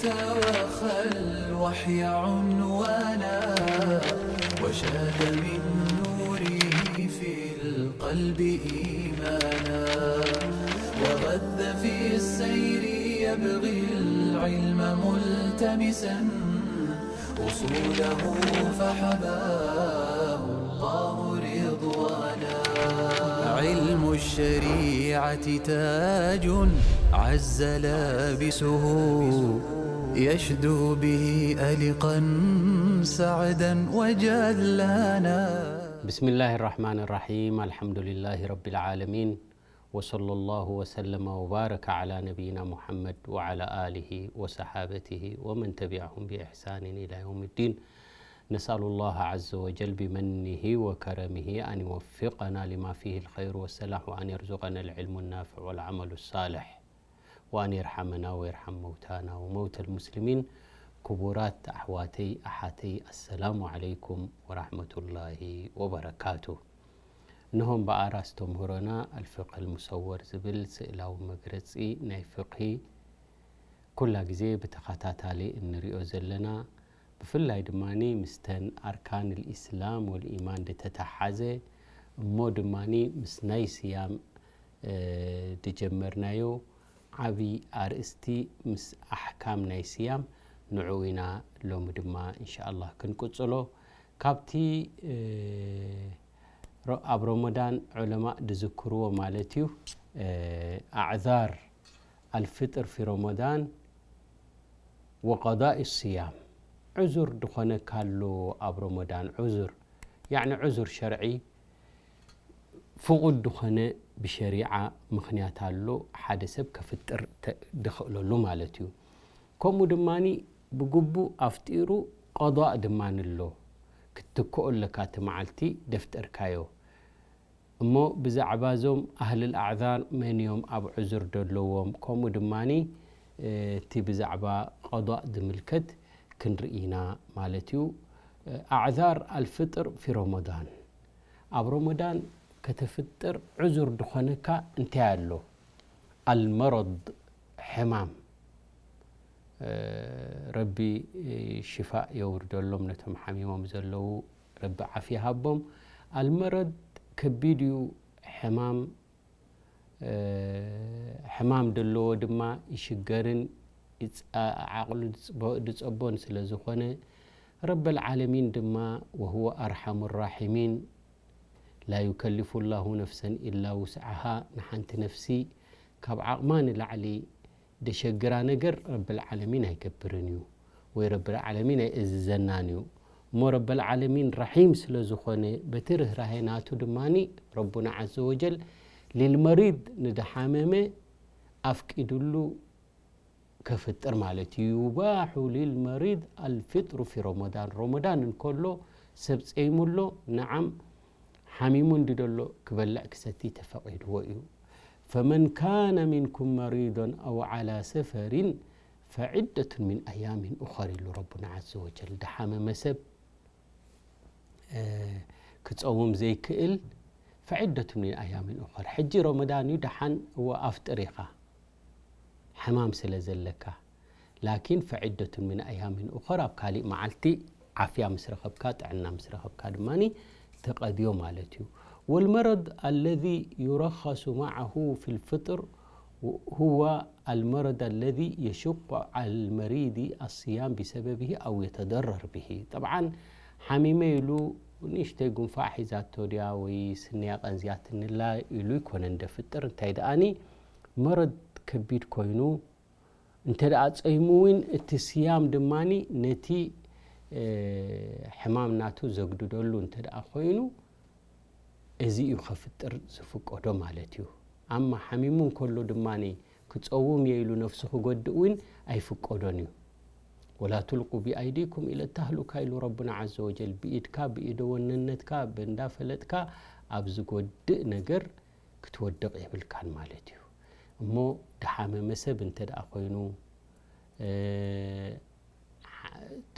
وخى الوحي عنوانا، وشاد من نوره في القلب إيمانا، وغذ في السير يبغي العلم ملتمسا، أصوله فحباه الله رضوانا. علم الشريعة تاج عز لابسه، يشدو به ألقا سعدا وجلانا. بسم الله الرحمن الرحيم. الحمد لله رب العالمين. وصلى الله وسلم وبارك على نبينا محمد وعلى آله وصحابته ومن تبعهم بإحسان إلى يوم الدين. نسأل الله عز وجل بمنه وكرمه أن يوفقنا لما فيه الخير والصلاح، وأن يرزقنا العلم النافع والعمل الصالح، وأن يرحمنا ويرحم موتانا وموتى المسلمين. ክቡራት ኣሕዋተይ ኣሓተይ፣ ኣሰላሙ ዓለይኩም ወራሕመቱላሂ ወበረካቱ። እንሆ እምበኣር ኣስተምህሮና ኣልፍቅህ ልሙሰወር ዝብል ስእላዊ መግረጺ ናይ ፍቅሂ ኩላ ግዜ ብተኸታታሊ እንሪኦ ዘለና፣ ብፍላይ ድማ ምስተን ኣርካን ልኢስላም ወልኢማን ዝተተሓዘ፣ እሞ ድማ ምስ ናይ ስያም፣ እ፣ ዝጀመርናዮ ዓቢ ኣርእስቲ፣ ምስ ኣሕካም ናይ ስያም፣ ንዕኡ ኢና ሎሚ ድማ እንሻኣላህ ክንቅጽሎ። ካብቲ፣ እ፣ ሮ-፣ ኣብ ረመዳን ዑለማእ ዝዝክርዎ ማለት እዩ፣ እ፣ ኣዕዛር ኣልፍጥር ፊ ረመዳን ወቀዳኢ ስያም። ዑዙር ዝኾነካ ኣሎ ኣብ ረመዳን፣ ዑዙር፣ ያዕኒ ዑዙር ሸርዒ፣ ፍቑድ ዝኾነ ብሸሪዓ ምኽንያት ኣሎ፣ ሓደ ሰብ ከፍጥር ተ-፣ ዝኽእለሉ ማለት እዩ። ከምኡ ድማ ብግቡእ ኣፍጢሩ ቀዳእ ድማ ኣሎ፣ ክትትክኦ ኣለካ እቲ መዓልቲ ደፍጠርካዮ። እሞ ብዛዕባ እዞም ኣህልል ኣዕዛር መን እዮም ኣብ ዑዙር ዘለዎም፣ ከምኡ ድማ፣ እ፣ እቲ ብዛዕባ ቀዳእ ዝምልከት ክንርኢ ኢና ማለት እዩ። እ፣ ኣዕዛር ኣልፍጥር ፊ ረመዳን። ኣብ ረመዳን ከተፍጥር ዑዙር ዝኾነካ እንታይ ኣሎ? ኣልመረድ፣ ሕማም። እ፣ ረቢ ሽፋእ የውርደሎም ነቶም ሓሚሞም ዘለዉ፣ ረቢ ዓፍያ ሃቦም። ኣልመረድ ከቢድ እዩ፣ ሕማም፣ እ፣ ሕማም ዘለዎ ድማ ይሽገርን ይጽ-፣ ዓ-፣ ዓቕሉ ዝጽቦ-፣ ዝጸቦን ስለ ዝኾነ፣ ረበል ዓለሚን ድማ ወሁወ ኣርሓሙ ራሒሚን፣ ላ ዩከሊፉ ላሁ ነፍሰን ኢላ ውስዓሃ፣ ንሓንቲ ነፍሲ ካብ ዓቕማ ንላዕሊ ደሸግራ ነገር ረብል ዓለሚን ኣይገብርን እዩ፣ ወይ ረብል ዓለሚን ኣይእዝዘናን እዩ። እሞ ረብል ዓለሚን ረሒም ስለ ዝኾነ፣ በቲ ርህራሄ ናቱ ድማኒ ረቡና ዓዘ ወጀል ሊልመሪድ፣ ንድሓመመ ኣፍቂድሉ ከፍጥር ማለት እዩ። ዩባሑ ሊልመሪድ ኣልፊጥሩ ፊ ረመዳን። ረመዳን እንከሎ ሰብ ጸይሙ ኣሎ፣ ነዓም፣ ሓሚሙ እንዲ ደሎ ክበልዕ ክሰቲ ተፈቒድዎ እዩ። ፈመን ካነ ሚንኩም መሪዶን ኣው ዓላ ሰፈሪን ፈዒደቱን ሚን ኣያሚን ኡኸር ኢሉ ረቡና ዓዘ ወጀል። ድሓመመ ሰብ፣ እ፣ ክጸውም ዘይክእል፣ ፈዒደቱን ሚን ኣያሚን ኡኸር። ሕጂ ረመዳን እዩ፣ ደሓን እወ ኣፍጥር ኢኻ፣ ሕማም ስለ ዘለካ። ላኪን ፈዒደቱን ሚን ኣያሚን ኡኸር፣ ኣብ ካሊእ መዓልቲ ዓፍያ ምስ ረኸብካ፣ ጥዕና ምስ ረኸብካ ድማኒ ትቐድዮ ማለት እዩ። ወልመረድ ኣለዚ ዩረኸሱ መዓሁ ፊል ፍጥር ሁወ ኣልመረድ ኣለዚ የሽቁ ዓል መሪዲ ኣስያም ቢሰበብሂ ኣው የተደረር ብሂ። ጠብዓን ሓሚመ ኢሉ ንእሽተይ ጉንፋዕ ሒዛቶ ድያ ወይ ስንያ ቀንዝያትንላ ኢሉ ይኮነን ደፍጥር። እንታይ ደኣኒ መረድ ከቢድ ኮይኑ እንተ ደኣ ጸይሙ እውን እቲ ስያም ድማኒ ነቲ፣ እ፣ ሕማም ናቱ ዘግድደሉ እንተ ደኣ ኮይኑ፣ እዚ እዩ ከፍጥር ዝፍቀዶ ማለት እዩ። ኣማ ሓሚሙ እንከሎ ድማኒ ክጸውም እየ ኢሉ ነፍሱ ክጎድእ እውን ኣይፍቀዶን እዩ። ወላ ቱልቁ ቢኣይዲኩም ኢለ ታህሉካ ኢሉ ረቡና ዓዘ ወጀል። ብኢድካ፣ ብኢደ ወነነትካ፣ ብእንዳ ፈለጥካ ኣብ ዝጎድእ ነገር ክትወድቕ የብልካን ማለት እዩ። እሞ ድሓመመ ሰብ እንተ ደኣ ኮይኑ፣ እ፣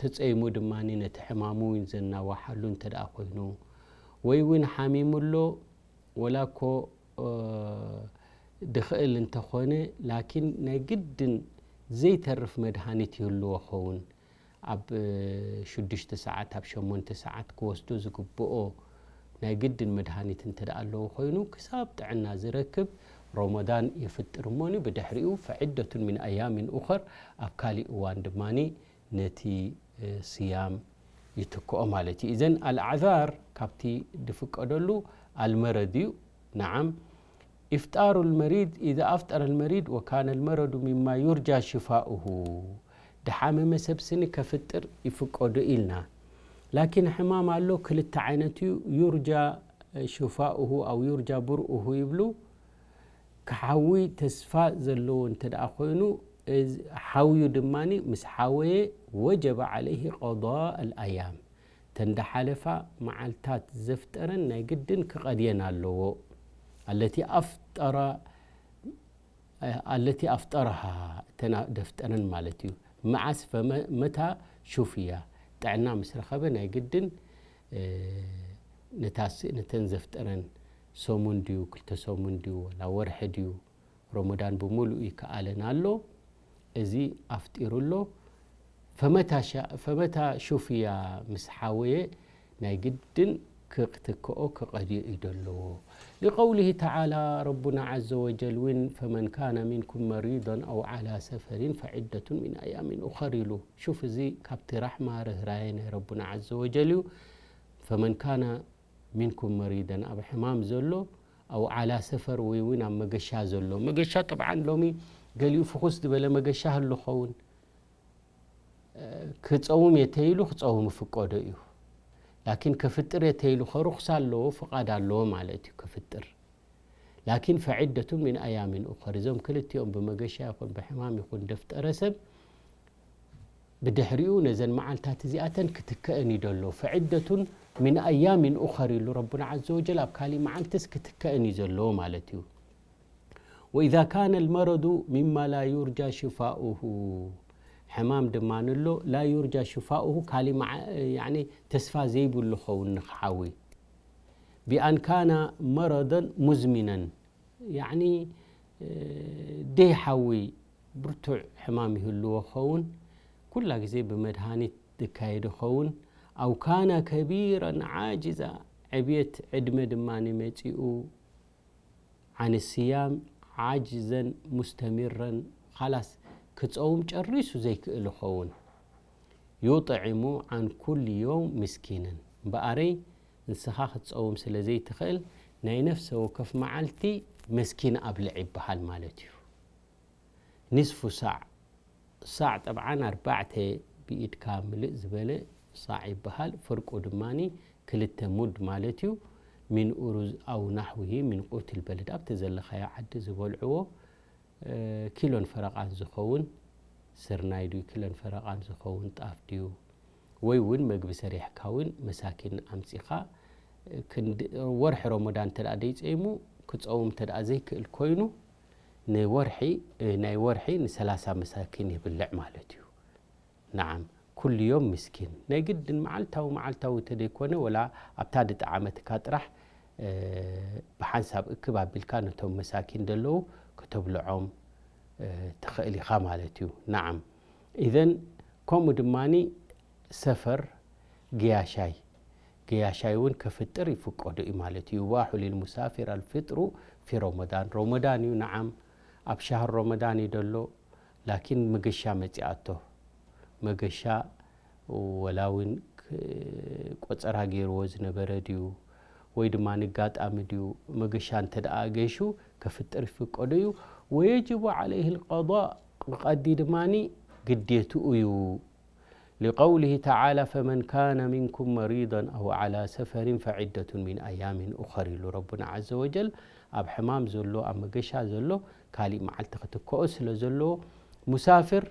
ተጸይሙ ድማ ነቲ ሕማሙ እውን ዘናዋሓሉ እንተ ደኣ ኮይኑ፣ ወይ እውን ሓሚሙ ኣሎ፣ ወላ እኮ፣ እ፣ ድኽእል እንተኾነ፣ ላኪን ናይ ግድን ዘይተርፍ መድሃኒት ይህልዎ ኸውን። ኣብ ሽዱሽተ ሰዓት ኣብ ሸሞንተ ሰዓት ክወስዶ ዝግብኦ ናይ ግድን መድሃኒት እንተ ደኣ ኣለዎ ኮይኑ ክሳብ ጥዕና ዝረክብ ረመዳን ይፍጥር እሞኒ ብድሕሪኡ ፈዒደቱን ሚን ኣያሚን ኡኸር ኣብ ካሊእ እዋን ድማ ነቲ ስያም ይትክኦ ማለት እዩ። እዘን ኣልኣዕዛር ካብቲ ዝፍቀደሉ ኣልመረድ እዩ። ነዓም إفطار المريض إذا أفطر المريض وكان المرض مما يرجى شفاؤه ድሓመመ ሰብ ስኒ ከፍጥር ይፍቀዶ ኢልና። ላኪን ሕማም ኣሎ ክልተ ዓይነት እዩ። يرجى شفاؤه أو يرجى برؤه ይብሉ። ክሓዊ ተስፋ ዘለዎ እንተ ደኣ ኮይኑ ሓውዩ ድማ ምስ ሓወየ وجب عليه قضاء الأيام ተን ዝሓለፋ መዓልታት ዘፍጠረን ናይ ግድን ክቐድየን ኣለዎ። التي أفطر التي أفطرها እተን ዘፍጠረን ማለት እዩ። መዓስ ፈመ- መታ ሹፍያ ጥዕና ምስ ረኸበ ናይ ግድን ነታ ስ- ነተን ዘፍጠረን ሰሙን ድዩ ክልተ ሰሙን ድዩ ወላ ወርሒ ድዩ ረመዳን ብምሉእ ይከኣለን ኣሎ። እዚ ኣፍጢሩ ኣሎ። ፈመታ ሻ- ፈመታ ሹፍያ ምስ ሓወየ ናይ ግድን ክክትክኦ ክቐድዮ እዩ ዘለዎ። لقوله تعالى ረቡና عز وجل እውን فمن كان منكم مريضا أو على سفر فعدة من أيام أخر ኢሉ። ሹፍ እዚ ካብቲ ራሕማ ርህራየ ናይ ረቡና عز وجل እዩ። فمن كان منكم مريضا ኣብ ሕማም ዘሎ أو على سفر ወይ እውን ኣብ መገሻ ዘሎ መገሻ طبعا ሎሚ ገሊኡ ፍኹስ ዝበለ መገሻ ህሉ ኸውን ክፀውም የተይሉ ክፀውም ፍቀዶ እዩ። ላኪን ከፍጥር የተይሉ ከሩክሳ ኣለዎ ፍቃድ ኣለዎ ማለት እዩ ከፍጥር። ላኪን ፈዒደቱ ምን ኣያሚን ኡኸር እዞም ክልቲኦም ብመገሻ ይኹን ብሕማም ይኹን ደፍጠረ ሰብ ብድሕሪኡ ነዘን መዓልታት እዚኣተን ክትከአን እዩ ዘሎ። ፈዒደቱን ምን ኣያሚን ኡኸር ኢሉ ረቡና ዓዘ ወጀል ኣብ ካሊእ መዓልትስ ክትከአን እዩ ዘለዎ ማለት እዩ። وإذا كان المرض مما لا يرجى شفاؤه ሕማም ድማ ንሎ لا يرجى شفاؤه ካሊእ መዓ- ያኒ ተስፋ ዘይብሉ ኸውን ንክሓዊ بأن كان مرضا مزمنا ያኒ ደይ ሓዊ ብርቱዕ ሕማም ይህልዎ ኸውን ኩላ ግዜ ብመድሃኒት ዝካየድ ኸውን أو كان كبيرا عاجزا ዕብየት ዕድመ ድማ መፂኡ عن الصيام عاجزا مستمرا خلاص ክፀውም ጨሪሱ ዘይክእል ይኸውን يطعم عن كل يوم مسكينا እምበኣረይ ንስኻ ክትፀውም ስለ ዘይትኽእል ናይ ነፍሰ ወከፍ መዓልቲ መስኪን ኣብልዕ ይበሃል ማለት እዩ። ንስፉ ሳዕ ሳዕ ጠብዓን ኣርባዕተ ብኢድካ ምልእ ዝበለ ሳዕ ይበሃል። ፍርቁ ድማ ክልተ ሙድ ማለት እዩ። من أرز أو نحوه من قوت البلد ኣብቲ ዘለኻዮ ዓዲ ዝበልዕዎ ኪሎን ፈረቓን ዝኸውን ስርናይ ድዩ ኪሎን ፈረቓን ዝኸውን ጣፍ ድዩ ወይ እውን መግቢ ሰሪሕካ እውን መሳኪን ኣምፂኻ ክንድ- ወርሒ ረመዳን እንተ ደኣ ደይፀይሙ ክፀውም እንተ ደኣ ዘይክእል ኮይኑ ንወርሒ ናይ ወርሒ ንሰላሳ መሳኪን ይብልዕ ማለት እዩ። ነዓም ኩሉ ዮም ምስኪን ናይ ግድን መዓልታዊ መዓልታዊ ተደይኮነ ወላ ኣብታ ድጠዓመትካ ጥራሕ ብሓንሳብ እክብ ኣቢልካ ነቶም መሳኪን ደለዉ ከተብልዖም ትኽእል ኢኻ ማለት እዩ። ነዓም ኢዘን ከምኡ ድማኒ ሰፈር ገያሻይ ገያሻይ እውን ከፍጥር ይፍቀዱ እዩ ማለት እዩ። يباح للمسافر الفطر في رمضان ረመዳን እዩ ነዓም ኣብ ሻህር ረመዳን እዩ ደሎ ላኪን መገሻ መፂኣቶ መገሻ ወላ እውን ቆፀራ ገይርዎ ዝነበረ ድዩ ወይ ድማ ንጋጣሚ ድዩ መገሻ እንተ ደኣ ገይሹ ከፍጥር ይፍቀዶ እዩ። ويجب عليه القضاء ብቐዲ ድማ ግዴትኡ እዩ። لقوله تعالى فمن كان منكم مريضا أو على سفر فعدة من أيام أخر ኢሉ ረቡና عز وجل ኣብ ሕማም ዘሎ ኣብ መገሻ ዘሎ ካሊእ መዓልቲ ክትከኦ ስለ ዘለዎ مسافر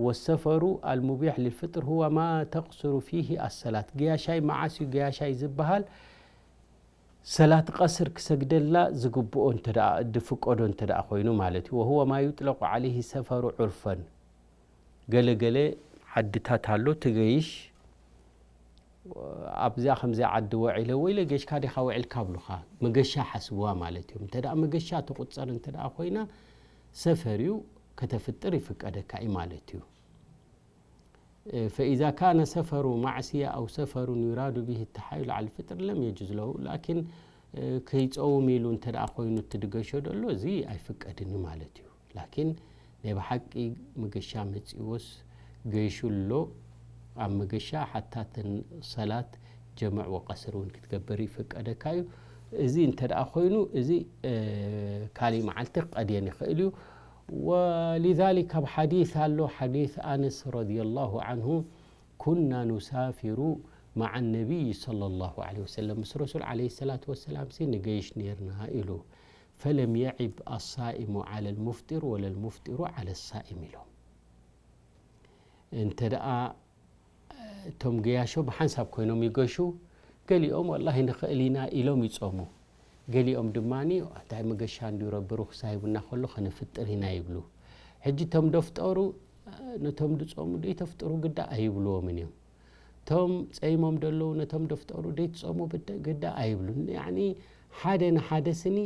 والسفر المبيح للفطر هو ما تقصر فيه الصلاة ገያሻይ መዓስ እዩ ገያሻይ ዝበሃል ሰላት ቀስር ክሰግደላ ዝግብኦ እንተ ደኣ ዝፍቀዶ እንተ ደኣ ኮይኑ ማለት እዩ። وهو ما يطلق عليه السفر عرفا ገለ ገለ ዓድታት ኣሎ ትገይሽ ኣብዚኣ ከምዚኣ ዓዲ ወዒለ ወይለ ገሽካ ዲኻ ውዕልካ ኣብሉኻ መገሻ ሓስብዋ ማለት እዮም። እንተ ደኣ መገሻ ትቁፀር እንተ ደኣ ኮይና ሰፈር እዩ ከተፍጥር ይፍቀደካ እዩ ማለት እዩ። فإذا كان سفر معصية أو سفر يراد به التحايل على الفطر لم يجز له. ላኪን ከይፀውም ኢሉ እንተ ደኣ ኮይኑ እቲ ድገሾ ደሎ፣ እዚ ኣይፍቀድን እዩ ማለት እዩ። ላኪን ናይ ብሓቂ መገሻ መፂእዎስ ገይሹ ኣሎ። ኣብ መገሻ ሓታትን ሰላት ጀምዕ ወቀስር እውን ክትገብር ይፍቀደካ እዩ። እዚ እንተ ደኣ ኮይኑ፣ እዚ ካሊእ መዓልቲ ክቐድየን ይኽእል እዩ። ولذلك ኣብ ሓዲስ ኣሎ፣ ሓዲስ ኣነስ ረዲየላሁ ዓንሁ፣ ኩና ኑሳፊሩ መዓ ነቢይ ሰለላሁ ዓለይሂ ወሰለም፣ ምስ ረሱል ዓለይሂ ሰላቱ ወሰላምሲ ንገይሽ ነይርና ኢሉ። ፈለም የዒብ ኣሳኢሙ ዓለ ልሙፍጢር ወለ ልሙፍጢሩ ዓለ ሳኢም ኢሎም። እንተ ደኣ እቶም ገያሾ ብሓንሳብ ኮይኖም ይገሹ፣ ገሊኦም ወላሂ ንኽእል ኢና ኢሎም ይጾሙ። ገሊኦም ድማ እንታይ መገሻ እንድዩ ረቢ ሩኽሳ ሂቡና ከሎ ከነፍጥር ኢና ይብሉ። ሕጂ እቶም ደፍጠሩ ነቶም ድጾሙ ደይተፍጥሩ ግዳ ኣይብልዎምን እዮም። እቶም ጸይሞም ደለዉ ነቶም ደፍጠሩ ደይትጾሙ ግዳ ኣይብሉን። ያዕኒ ሓደ ንሓደ ስኒ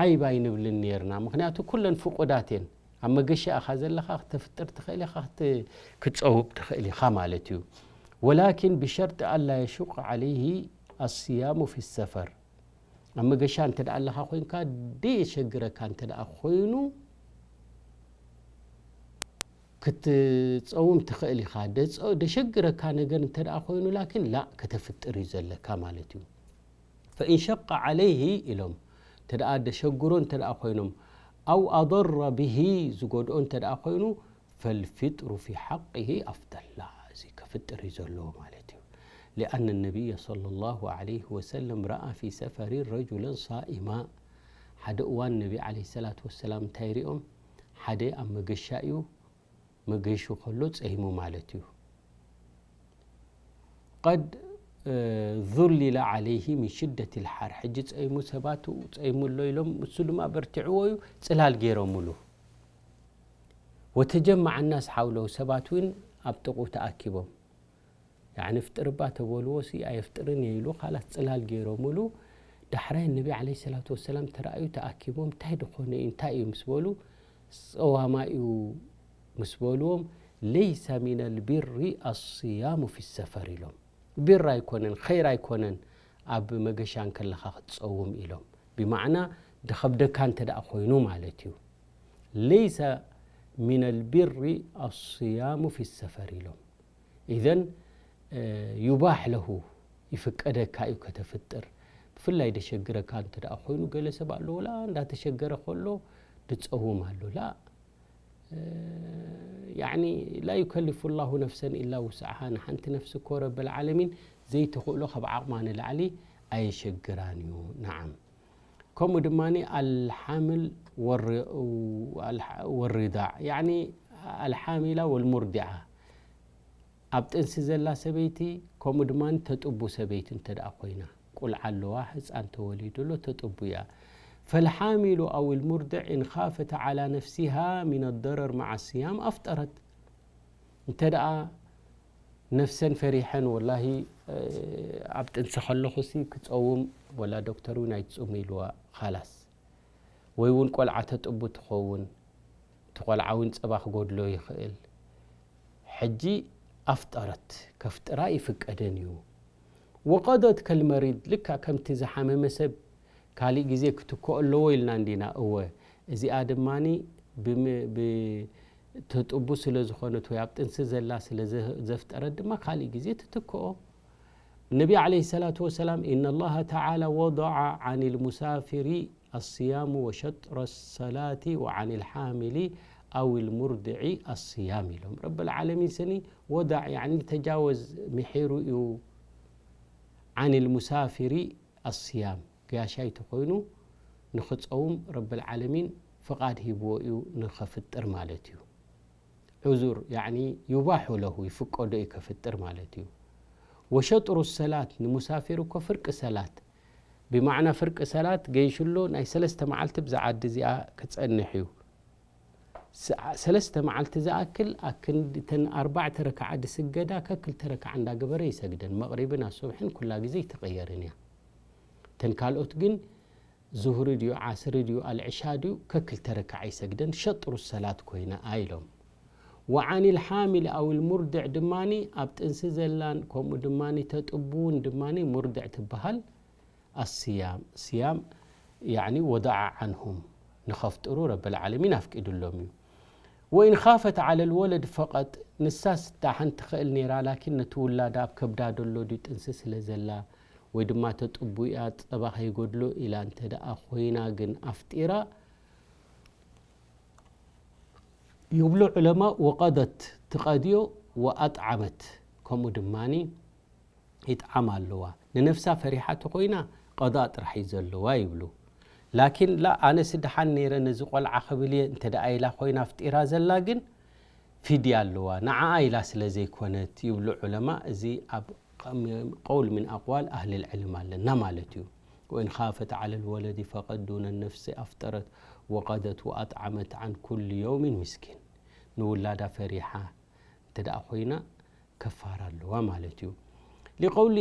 ዓይብ ኣይንብልን ነይርና። ምኽንያቱ ኩለን ፍቁዳት እየን። ኣብ መገሻ ኢኻ ዘለኻ፣ ክተፍጥር ትኽእል ኢኻ፣ ክት-፣ ክትጸውብ ትኽእል ኢኻ ማለት እዩ። ወላኪን ብሸርጢ ኣላ የሹቅ ዓለይሂ ኣስያሙ ፊ ሰፈር። ኣብ መገሻ እንተ ደኣ ኣለኻ ኮይንካ፣ ደየሸግረካ እንተ ደኣ ኮይኑ፣ ክትጸውም ትኽእል ኢኻ። ደጸ-፣ ደሸግረካ ነገር እንተ ደኣ ኮይኑ፣ ላኪን ላ፣ ከተፍጥር እዩ ዘለካ ማለት እዩ። ፈኢን ሸቀ ዓለይሂ ኢሎም፣ እንተ ደኣ ደሸግሮ እንተ ደኣ ኮይኖም፣ ኣው ኣضረ ብሂ፣ ዝጎድኦ እንተ ደኣ ኮይኑ፣ ፈልፊጥሩ ፊ ሓቅሂ ኣፍደል። ላ፣ እዚ ከፍጥር እዩ ዘለዎ ማለት እዩ። ሊኣነ ነቢይ ሰለላሁ ዓለይሂ ወሰለም ረኣ ፊ ሰፈሪ ረጁለን ሳኢማ። ሓደ እዋን ነቢ ዓለይሂ ሰላቱ ወሰላም እንታይ ሪኦም? ሓደ ኣብ መገሻ እዩ፣ መገሹ ከሎ ጸይሙ ማለት እዩ። ቀድ ዙሊለ ዓለይሂ ሚን ሽደት ልሓር። ሕጂ ጸይሙ፣ ሰባት ጸይሙ ኣሎ ኢሎም፣ እሱ ድማ በርቲዕዎ እዩ፣ ጽላል ገይሮምሉ። ወተጀመዐ ናስ ሓውለሁ፣ ሰባት እውን ኣብ ጥቕኡ ተኣኪቦም። ያዕኒ፣ "ፍጥር እባ" ተበልዎ ሲ ኣየፍጥርን እየ ኢሉ፣ ካላስ ጽላል ገይሮምሉ። ዳሕራይ ነቢ ዓለይሂ ሰላቱ ወሰላም ተራእዩ፣ ተኣኪቦም፣ "እንታይ ድኾነ እዩ? እንታይ እዩ?" ምስ በሉ፣ "ጸዋማ እዩ" ምስ በልዎም፣ "ለይሰ ሚነል ቢሪ ኣስያሙ ፊ ሰፈር" ኢሎም። ቢር ኣይኮነን፣ ኸይር ኣይኮነን ኣብ መገሻ እንከለኻ ክትጸውም ኢሎም። ብማዕና ድኸብደካ እንተ ደኣ ኮይኑ ማለት እዩ። "ለይሰ ሚነል ቢሪ ኣስያሙ ፊ ሰፈር" ኢሎም። ኢዘን፣ እ፣ ዩባሕ ለሁ፣ ይፍቀደካ እዩ ከተፍጥር። ብፍላይ ደሸግረካ እንተ ደኣ ኮይኑ፣ ገለ ሰብ ኣሎ፣ ወላ እንዳተሸገረ ከሎ ድጸውም ኣሎ። ላ፣ እ፣ ያዕኒ፣ ላ ዩከሊፉ ላሁ ነፍሰን ኢላ ውስዓሃ። ንሓንቲ ነፍሲ እኮ ረብል ዓለሚን ዘይትኽእሎ ካብ ዓቕማ ንላዕሊ ኣየሸግራን እዩ። ነዓም። ከምኡ ድማ ኣልሓምል ወር-፣ ኣልሓ-፣ ወሪዳዕ፣ ያዕኒ ኣልሓሚላ ወልሙርዲዓ፣ ኣብ ጥንሲ ዘላ ሰበይቲ፣ ከምኡ ድማ ተጥቡ ሰበይቲ እንተ ደኣ ኮይና፣ ቁልዓ ኣለዋ፣ ህጻን ተወሊዱ ኣሎ፣ ተጥቡ እያ። ፈልሓሚሉ ኣው ልሙርድዕ ኢን ኻፈት ዓላ ነፍሲሃ ሚን ኣደረር መዓ ስያም ኣፍጠረት። እንተ ደኣ ነፍሰን ፈሪሐን፣ "ወላሂ፣ እ፣ ኣብ ጥንሲ ከለኹሲ ክጸውም"፣ ወላ ዶክተር እውን "ኣይትጹም" ኢልዋ፣ ኻላስ። ወይ እውን ቆልዓ ተጥቡ ትኸውን፣ እቲ ቆልዓ እውን ጸባ ክጎድሎ ይኽእል። ሕጂ ኣፍጠረት፣ ከፍጥራ ይፍቀደን እዩ። ወቀደት ከልመሪድ፣ ልክዕ ከምቲ ዝሓመመ ሰብ ካልእ ግዜ ክትክኦ ኣለዎ ኢልና እንዲና? እወ። እዚኣ ድማኒ ብም-፣ ብ-፣ ተጥቡ ስለ ዝኾነት ወይ ኣብ ጥንሲ ዘላ ስለ ዘ-፣ ዘፍጠረት ድማ ካልእ ግዜ ትትክኦ። ነቢ ዓለይሂ ሰላቱ ወሰላም፣ "ኢነ ላሃ ተዓላ ወደዐ ዓን ልሙሳፊሪ ኣስያሙ ወሸጥረ ሰላቲ ወዓን ልሓሚሊ ኣው ልሙርድዒ ኣስያም" ኢሎም። ረብል ዓለሚን ስኒ ወዳዕ፣ ያዕኒ ተጃወዝ፣ ምሒሩ እዩ። ዓን ልሙሳፊሪ ኣስያም፣ ገያሻይ ተኾይኑ ንኽጸውም ረብል ዓለሚን ፍቓድ ሂብዎ እዩ፣ ንኸፍጥር ማለት እዩ። ዑዙር፣ ያዕኒ ዩባሑ ለሁ፣ ይፍቀዶ እዩ ከፍጥር ማለት እዩ። ወሸጥሩ ሰላት፣ ንሙሳፊር እኮ ፍርቂ ሰላት፣ ብማዕና ፍርቂ ሰላት ገይሹ ኣሎ፣ ናይ ሰለስተ መዓልቲ ብዛ ዓዲ እዚኣ ክጸንሕ እዩ። ስ-፣ ሰለስተ መዓልቲ ዝኣክል ኣክንዲ ተን ኣርባዕተ ረክዓ ድስገዳ ከክልተ ረክዓ እንዳገበረ ይሰግደን። መቕሪብን ኣሱብሕን ኩላ ግዜ ኣይትቕየርን እያ። ተን ካልኦት ግን ዙህሪ ድዩ ዓስሪ ድዩ ኣልዕሻ ድዩ ከክልተ ረክዓ ይሰግደን ሸጥሩ ሰላት ኮይና ኢሎም። ወዓን ልሓሚል ኣው ልሙርድዕ ድማኒ ኣብ ጥንሲ ዘላን ከምኡ ድማኒ ተጥቡውን ድማኒ ሙርድዕ ትበሃል ኣስያም ስያም ያኒ ወደዓ ዓንሁም ንኸፍጥሩ ረበል ዓለሚን ኣፍቂዱሎም እዩ። ወኢን ኻፈት ዓለ ልወለድ ፈቐጥ ንሳስ ደሓን ትኽእል ነይራ ላኪን ነቲ ውላዳ ኣብ ከብዳ ደሎ ድዩ ጥንሲ ስለ ዘላ ወይ ድማ ተጥቡያ ጸባ ከይጎድሎ ኢላ እንተ ደኣ ኮይና ግን ኣፍጢራ ይብሉ ዑለማ ወቐደት ትቐድዮ ወኣጥዓመት ከምኡ ድማኒ ይጥዓም ኣለዋ። ንነፍሳ ፈሪሓ ተኮይና ቀዳእ ጥራሕ እዩ ዘለዋ ይብሉ። ላኪን ላ ኣነስ ደሓን ነይረ ነዚ ቆልዓ ክብል እየ እንተ ደኣ ኢላ ኮይና ኣፍጢራ ዘላ ግን ፊድያ ኣለዋ። ንዓኣ ኢላ ስለ ዘይኮነት ይብሉ ዑለማ። እዚ ኣብ ቀውል ምን ኣቅዋል ኣህሊ ልዕልም ኣለና ማለት እዩ። ወእን ካፈት ዓለ ልወለዲ ፈቀድ ዱነ ነፍሲ ኣፍጠረት ወቀደት ወኣጥዓመት ዓን ኩል የውሚን ምስኪን። ንውላዳ ፈሪሓ እንተ ደኣ ኮይና ከፋራ ኣለዋ ማለት እዩ። لقول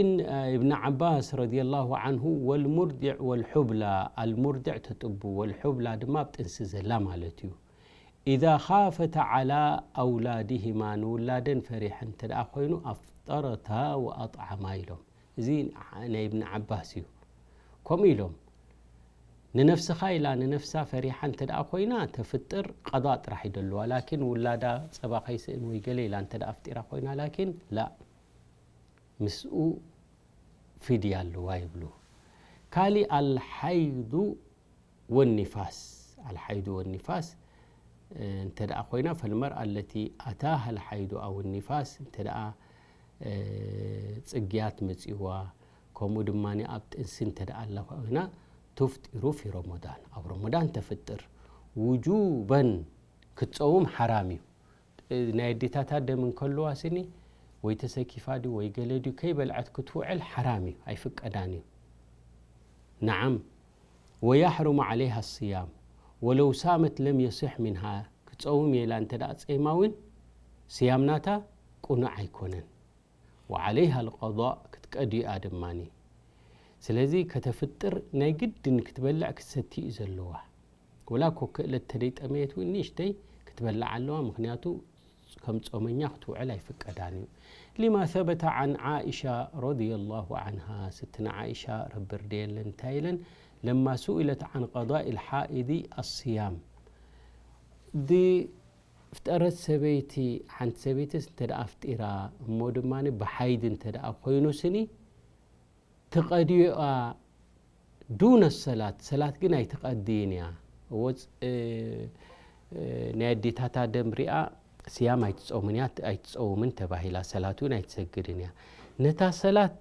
ابن عباس رضي الله عنه والمرضع والحبلى، المرضع ተጥቡ والحبلى ድማ ኣብ ጥንሲ ዘላ ማለት እዩ። إذا خافتا على أولادهما ንውላደን ፈሪሐን እንተ ደኣ ኮይኑ ኣፍጠረታ ወኣጥዓማ ኢሎም። እዚ ናይ እብን ዓባስ እዩ። ከምኡ ኢሎም ንነፍስኻ ኢላ ንነፍሳ ፈሪሓ እንተ ደኣ ኮይና ተፍጥር ቀዳ ጥራሕ ይደልዋ ላኪን ውላዳ ጸባ ከይስእን ወይ ገለ ኢላ እንተ ደኣ ኣፍጢራ ኮይና ላኪን ላ ምስኡ ፊድያ ኣለዋ ይብሉ። ካሊ ኣልሓይዱ ወኒፋስ ኣልሓይዱ ወኒፋስ እንተ ደኣ ኮይና ፈልመርኣ ኣለቲ ኣታሃ ኣልሓይዱ ኣው ኒፋስ እንተ ደኣ ጽግያት መጺዋ ከምኡ ድማ ኣብ ጥንሲ እንተ ደኣ ኣላ ኮይና ቱፍጢሩ ፊ ረመዳን ኣብ ረመዳን ተፍጥር ውጁበን ክትጸውም ሓራም እዩ። ናይ ኣዴታታ ደም እንከልዋ ስኒ ወይ ተሰኪፋ ድዩ ወይ ገለ ድዩ ከይበልዐት ክትውዕል ሓራም እዩ ኣይፍቀዳን እዩ። ነዓም ወያሕሩሙ ዓለይሃ ስያም ወለው ሳመት ለም የስሕ ሚንሃ ክትጸውም የላ እንተ ደኣ ጸይማ እውን ስያም ናታ ቅኑዕ ኣይኮነን። ወዓለይሃ ልቀዳእ ክትቀድኣ ድማኒ ስለዚ ከተፍጥር ናይ ግድን ክትበልዕ ክትሰቲ እዩ ዘለዋ። ወላ እኮ ክእለት ተደይጠመየት እውን ንእሽተይ ክትበልዕ ኣለዋ ምክንያቱ ከም ጾመኛ ክትውዕል ኣይፍቀዳን እዩ። لما ثبت عن عائشة رضي الله عنها ستنا عائشة رب رديلن تايلن لما سئلت عن قضاء الحائض الصيام دي ፍጠረት ሰበይቲ ሓንቲ ሰበይትስ እንተ ደኣ ኣፍጢራ እሞ ድማ ብሓይድ እንተ ደኣ ኮይኑ ስኒ ትቐድዮኣ ዱነ ሰላት ሰላት ግን ኣይትቐድይን እያ። ወፅ ናይ ኣዴታታ ደም ሪኣ ስያም ኣይትፀውምን እያ ኣይትፀውምን ተባሂላ ሰላት እውን ኣይትሰግድን እያ። ነታ ሰላት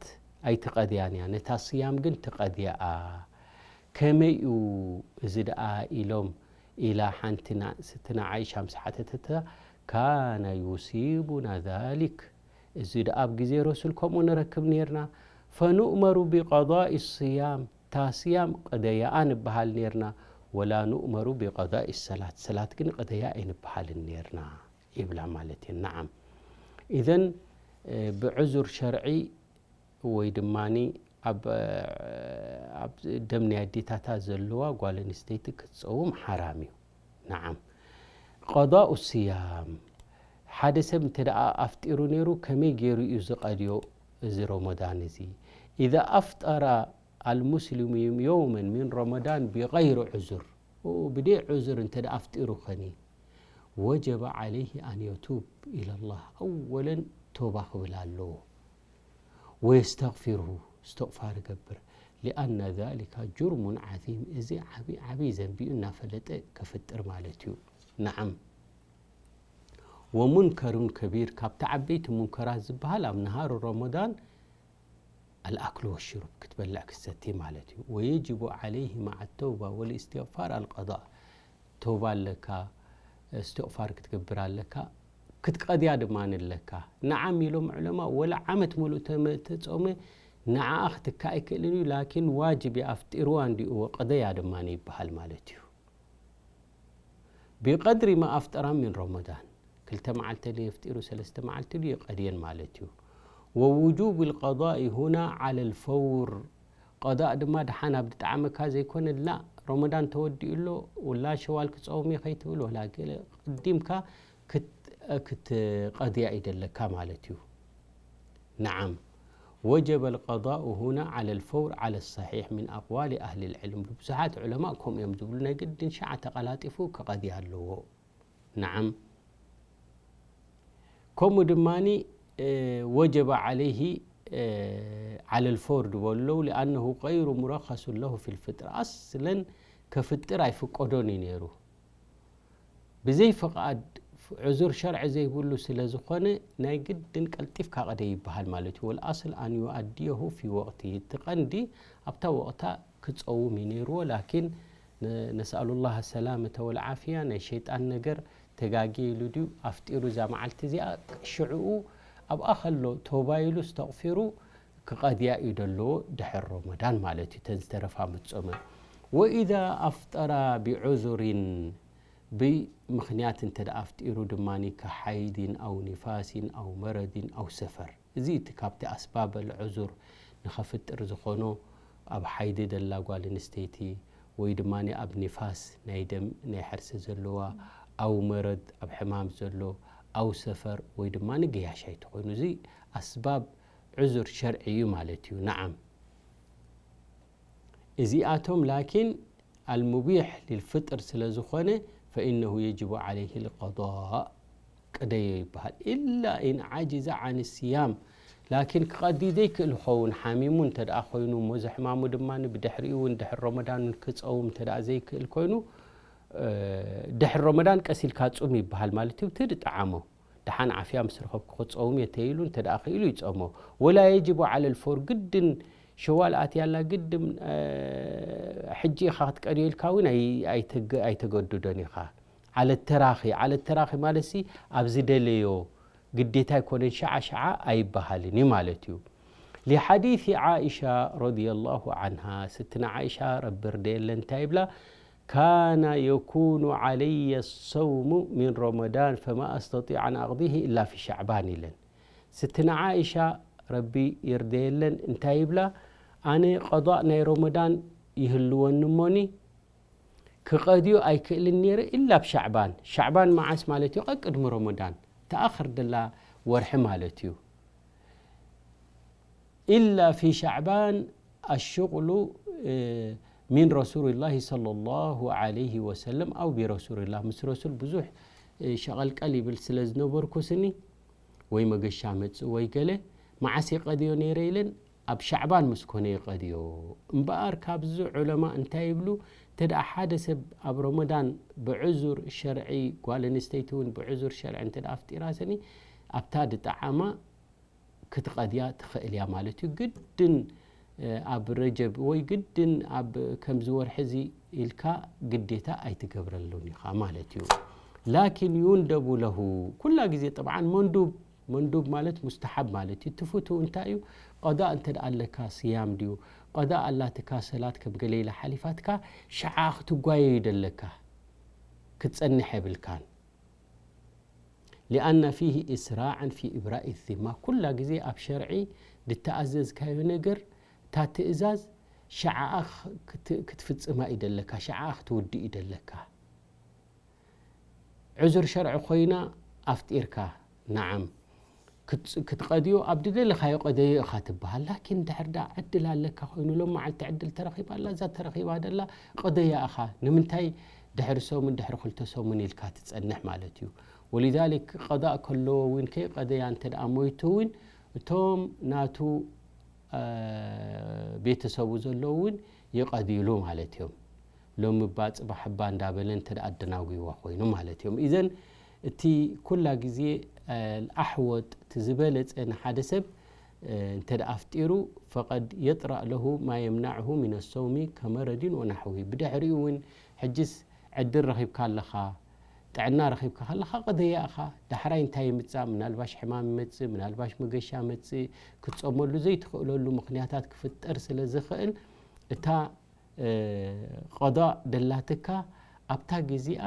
ኣይትቐድያን እያ ነታ ስያም ግን ትቐድያኣ። ከመይ እዩ እዚ ደኣ ኢሎም ኢላ ሓንቲ ና- ስትና ዓይሻ ምስ ሓተተታ ካነ ዩሲቡና ዛሊክ እዚ ደኣ ኣብ ግዜ ረሱል ከምኡ ንረክብ ነርና ፈኑእመሩ ቢቀዳኢ ስያም እታ ስያም ቅደያኣ ንበሃል ነርና ወላ ኑእመሩ ቢቀዳኢ ሰላት ሰላት ግን ቅደያ ኣይንበሃልን ነርና ይብላ ማለት እየን። ነዓም ኢዘን ብዕዙር ሸርዒ ወይ ድማ ኣብ ደም ናይ ኣዴታታ ዘለዋ ጓል ኣንስተይቲ ክትፀውም ሓራም እዩ። ነዓም ቀዳኡ ስያም ሓደ ሰብ እንተ ደኣ ኣፍጢሩ ነይሩ ከመይ ገይሩ እዩ ዝቐድዮ እዚ ረመዳን እዚ? ኢዛ ኣፍጠረ ኣልሙስሊሙ የውመን ሚን ረመዳን ቢገይሪ ዑዙር ብደይ ዑዙር እንተ ደኣ ኣፍጢሩ ኸኒ ወጀበ ዓለይህ ኣን የቱብ ኢለላህ ኣወለን ቶባ ክብል ኣለዎ። ወየስተግፊርሁ እስትቕፋር ይገብር ሊኣነ ዛሊካ ጁርሙን ዓዚም እዚ ዓብይ ዓብይ ዘንቢኡ እናፈለጠ ከፍጥር ማለት እዩ። ነዓም ወሙንከሩን ከቢር ካብቲ ዓበይቲ ሙንከራት ዝበሃል ኣብ ነሃሩ ረመዳን ኣልኣክሉ ወሽሩብ ክትበልዕ ክትሰቲ ማለት እዩ። ወየጅቡ ዓለይህ መዓ ተውባ ወልእስትቕፋር ኣልቀዳእ ተውባ ኣለካ እስትቕፋር ክትገብር ኣለካ ክትቀድያ ድማ ኣለካ። ነዓም ኢሎም ዑለማ ወላ ዓመት ሙሉእ ተመ- ተጾመ ንዓኣ ክትካ ኣይክእልን እዩ ላኪን ዋጅብ እዩ ኣፍጢርዋ እንዲኡ ወቀደያ ድማ ይበሃል ማለት እዩ። ቢቀድሪ ማ ኣፍጠራ ሚን ረመዳን ክልተ መዓልቲ ድዩ የፍጢሩ ሰለስተ መዓልቲ ድዩ የቀድየን ማለት እዩ። ወውጁብ ልቀዳኢ ሁና ዓለ ልፈውር ቀዳእ ድማ ደሓን ኣብ ድጠዓመካ ዘይኮነ፣ ላ ረመዳን ተወዲኡ ኣሎ፣ ወላ ሸዋል ክጸውም እየ ከይትብል፣ ወላ ገለ ቅዲምካ ክት-፣ ክትቀድያ እዩ ደለካ ማለት እዩ። ነዓም። وجب القضاء هنا على الفور على الصحيح من أقوال أهل العلم። ብዙሓት ዑለማእ ከምኡ እዮም ዝብሉ፣ ናይ ግድን ሸዓ ተቐላጢፉ ክቐድያ ኣለዎ። ነዓም። ከምኡ ድማኒ፣ እ፣ وجب عليه، እ፣ على الفور ዝበሉ ኣለዉ፣ لأنه غير مرخص له في الفطر። ኣስለን ከፍጥር ኣይፍቀዶን እዩ ነይሩ። ብዘይ ፍቓድ፣ ዕዙር ሸርዒ ዘይብሉ ስለ ዝኾነ፣ ናይ ግድን ቀልጢፍካ ቅደይ ይበሃል ማለት እዩ። والأصل أن يؤديه في وقته። እቲ ቀንዲ ኣብታ ወቕታ ክጸውም እዩ ነይርዎ። ላኪን ነ-፣ نسأل الله السلامة والعافية፣ ናይ ሸይጣን ነገር ተጋግየ ኢሉ ድዩ ኣፍጢሩ እዛ መዓልቲ እዚኣ? ሽዕኡ ኣብኣ ከሎ ተውባ ኢሉ እስተቕፊሩ ክቐድያ እዩ ደለዎ ድሕር ረመዳን ማለት እዩ፣ ተን ዝተረፋ ምስ ጾመ። وإذا أفطر بعذر፣ ብምኽንያት እንተ ደኣ ኣፍጢሩ ድማ، كحيض أو نفاس أو مرض أو سفر። እዚ እቲ ካብቲ ኣስባብ ኣልዑዙር ንኸፍጥር ዝኾኖ፣ ኣብ ሓይዲ ደላ ጓል ኣንስተይቲ፣ ወይ ድማ ኣብ ኒፋስ ናይ ደም ናይ ሕርሲ ዘለዋ፣ ኣው መረድ ኣብ ሕማም ዘሎ፣ ኣው ሰፈር፣ ወይ ድማ ገያሻይ ተኾይኑ፣ እዚ ኣስባብ ዑዙር ሸርዒ እዩ ማለት እዩ። ነዓም። እዚኣቶም ላኪን ኣልሙቢሕ ሊልፍጥር ስለ ዝኾነ፣ ፈኢነሁ የጅቡ ዓለይሂ ልቀዳእ፣ ቅደዮ ይበሃል። ኢላ ኢን ዓጅዘ ዓን ስያም፣ ላኪን ክቐዲ ዘይክእል ኸውን፣ ሓሚሙ እንተ ደኣ ኮይኑ፣ እሞ እዚ ሕማሙ ድማ ብድሕሪኡ እውን ድሕሪ ረመዳን ክጸውም እንተ ደኣ ዘይክእል ኮይኑ፣ እ፣ ድሕሪ ረመዳን ቀስ ኢልካ ጹም ይበሃል ማለት እዩ። እቲ ድጠዓሞ፣ ደሓን ዓፍያ ምስ ረኸብኩ ክጸውም እየ ተይሉ እንተ ደኣ ክኢሉ ይጸሞ። ወላ የጅቡ ዓለል ፎር፣ ግድን ሸዋል ኣትያ ኣላ፣ ግድን፣ እ፣ ሕጂ ኢኻ ክትቀድዮ ኢልካ እውን ኣይ-፣ ኣይተገ-፣ ኣይተገድዶን ኢኻ። ዓለ ተራኺ፣ ዓለ ተራኺ ማለትሲ ኣብ ዝደለዮ ግዴታ ኣይኮነን፣ ሸዓ ሸዓ ኣይበሃልን እዩ ማለት እዩ። ሊሓዲስ ዓኢሻ ረዲየላሁ ዓንሃ፣ ስትና ዓኢሻ ረቢ ርደየለን እንታይ ይብላ? ካነ የኩኑ ዓለየ ሰውሙ ሚን ረመዳን ፈማ ኣስተጢዕ ኣን ኣቕዲሂ ኢላ ፊ ሻዕባን ኢለን። ስትና ዓኢሻ ረቢ ይርደየለን እንታይ ይብላ? ኣነ ቀዷእ ናይ ረመዳን ይህልወኒ እሞኒ ክቐድዮ ኣይክእልን ነይረ ኢላ ኣብ ሻዕባን። ሻዕባን መዓስ ማለት እዩ? ቀቅድሚ ረመዳን፣ ተኣኽር ደላ ወርሒ ማለት እዩ። ኢላ ፊ ሻዕባን ኣሽቑሉ፣ እ፣ ሚን ረሱልላሂ ሰለላሁ ዓለይሂ ወሰለም ኣው ቢረሱልላህ። ምስ ረሱል ብዙሕ፣ እ፣ ሸቐልቀል ይብል ስለ ዝነበርኩ ስኒ፣ ወይ መገሻ መጽእ ወይ ገለ፣ መዓስ የቐድዮ ነይረ ኢለን፣ ኣብ ሻዕባን ምስ ኮነ የቐድዮ። እምበኣር ካብዚ ዑለማ እንታይ ይብሉ? እንተ ደኣ ሓደ ሰብ ኣብ ረመዳን ብዕዙር ሸርዒ፣ ጓል ኣንስተይቲ እውን ብዕዙር ሸርዒ እንተ ደኣ ኣፍጢራ ስኒ፣ ኣብታ ድጠዓማ ክትቐድያ ትኽእል እያ ማለት እዩ። ግድን፣ እ፣ ኣብ ረጀብ ወይ ግድን ኣብ ከምዚ ወርሒ እዚ ኢልካ ግዴታ ኣይትገብረሉን ኢኻ ማለት እዩ። ላኪን ዩንደቡ ለሁ፣ ኩላ ግዜ ጠብዓን መንዱብ፣ መንዱብ ማለት ሙስተሓብ ማለት እዩ። እቲ ፍቱው እንታይ እዩ? ቀዳእ እንተ ደኣ ኣለካ ስያም ድዩ? ቀዳእ ኣላትካ ሰላት ከም ገለ ኢላ ሓሊፋትካ፣ ሸዓ ክትጓየ እዩ ደለካ፣ ክትጸንሕ የብልካን። ሊኣነ ፊሂ ኢስራዐን ፊ ኢብራኢ ዚማ። ኩላ ግዜ ኣብ ሸርዒ ድተኣዘዝካዮ ነገር፣ እታ ትእዛዝ ሸዓኣ ክት-፣ ክትፍጽማ እዩ ደለካ፣ ሸዓኣ ክትውድእ እዩ ደለካ። ዕዙር ሸርዒ ኮይና ኣፍጢርካ፣ ነዓም፣ ክት-፣ ክትቐድዮ ኣብ ድደለኻዮ ቀደዮ ኢኻ ትበሃል። ላኪን ድሕር ደኣ ዕድል ኣለካ ኮይኑ፣ ሎም መዓልቲ ዕድል ተረኺባ ኣላ፣ እዛ ተረኺባ ደላ ቀደያ ኢኻ። ንምንታይ ድሕሪ ሰሙን፣ ድሕሪ ክልተ ሰሙን ኢልካ ትጸንሕ ማለት እዩ። ወሊዛሊክ ቀዳእ ከለዎ እውን ከይቀደያ እንተ ደኣ ሞይቱ እውን፣ እቶም ናቱ፣ እ፣ ቤተሰቡ ዘለዉ እውን ይቐድይሉ ማለት እዮም። ሎም እባ ጽባሕ እባ እንዳበለ እንተ ደኣ ኣደናጒይዋ ኮይኑ ማለት እዮም። ኢዘን እቲ ኩላ ግዜ፣ እ፣ ኣሕወጥ፣ እቲ ዝበለጸ ንሓደ ሰብ፣ እ፣ እንተ ደኣ ኣፍጢሩ፣ ፈቐድ የጥራእ ለሁ ማ የምናዕሁ ሚነ ሰውሚ ከመረዲን ወናሕዊ። ብድሕሪኡ እውን ሕጅስ ዕድል ረኺብካ ኣለኻ፣ ጥዕና ረኺብካ ከለኻ ቀደያ ኢኻ። ዳሕራይ እንታይ ይምጻእ? ምናልባሽ ሕማም ይመጽእ፣ ምናልባሽ መገሻ ይመጽእ፣ ክትጸመሉ ዘይትኽእለሉ ምኽንያታት ክፍጠር ስለ ዝኽእል፣ እታ፣ እ፣ ቀዳእ ደላትካ ኣብታ ግዜኣ፣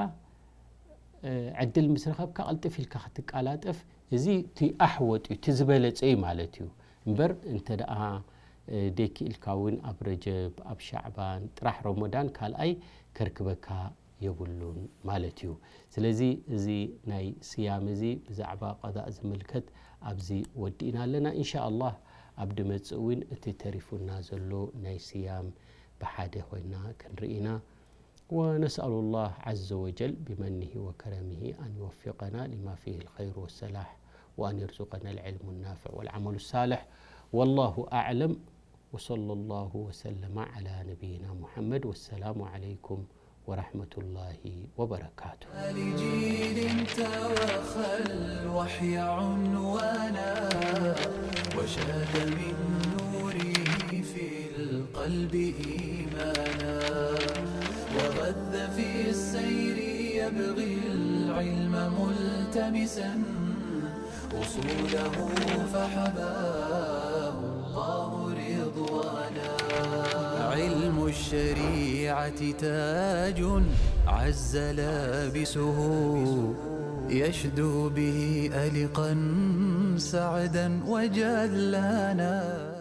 እ፣ ዕድል ምስ ረኸብካ ቀልጥፍ ኢልካ ክትቀላጠፍ፣ እዚ እቲ ኣሕወጥ እዩ፣ እቲ ዝበለጸ እዩ ማለት እዩ። እምበር እንተ ደኣ ደኪ ኢልካ እውን ኣብ ረጀብ፣ ኣብ ሻዕባን፣ ጥራሕ ረመዳን ካልኣይ ከርክበካ የብሉን ማለት እዩ። ስለዚ እዚ ናይ ስያም እዚ ብዛዕባ ቀዳእ ዝምልከት ኣብዚ ወዲእና ኣለና። ኢንሻ ኣላህ ኣብ ድመጽእ እውን እቲ ተሪፉና ዘሎ ናይ ስያም ብሓደ ኮይና ክንርኢ ኢና። ونسأل الله عز وجل بمنه وكرمه أن يوفقنا لما فيه الخير والصلاح، وأن يرزقنا العلم النافع والعمل الصالح. والله أعلم، وصلى الله وسلم على نبينا محمد، والسلام عليكم ورحمة الله وبركاته. لجيل توخى الوحي عنوانا، وشاد من نوره في القلب إيمانا، وغذى في السير يبغي العلم ملتمسا، أصوله فحباه الله رضوانا. علم الشريعة تاج عز لابسه، يشدو به ألقا سعدا وجلانا.